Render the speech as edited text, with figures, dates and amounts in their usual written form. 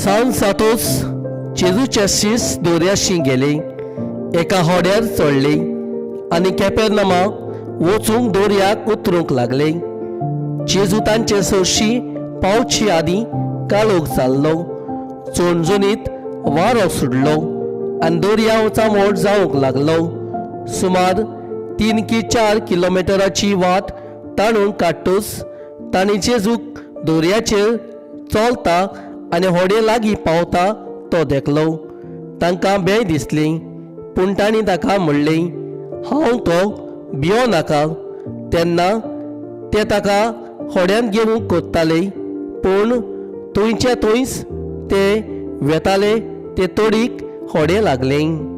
सांज जातूच जेजूचे शीस दर्याशी गेले, एका होड्यार चडले आनी कॅपेर्नमा वचूंक दर्याक उतरूंक लागले. जेजू तांचे सरशी पावचे आदीं काळोख जाल्लो. चोणजणीत वारो सुटलो आनी दर्या उचामोड जावंक लागलो. सुमार 3 की 4 किलोमिटराची वाट ताणून काडटूच तांणी जेजूक दर्याचेर चलता आनी होडे लागीं पावता तो देखलो. तांकां बें दिसली, पूण तांणी ताका म्हणलें, हांव तो, भियो नाका. तेन्ना ते ताका होड्यांत घेवंक कोत्ताले, पूण थंयचे थंयच ते वेताले ते तडीक होडें लागलें.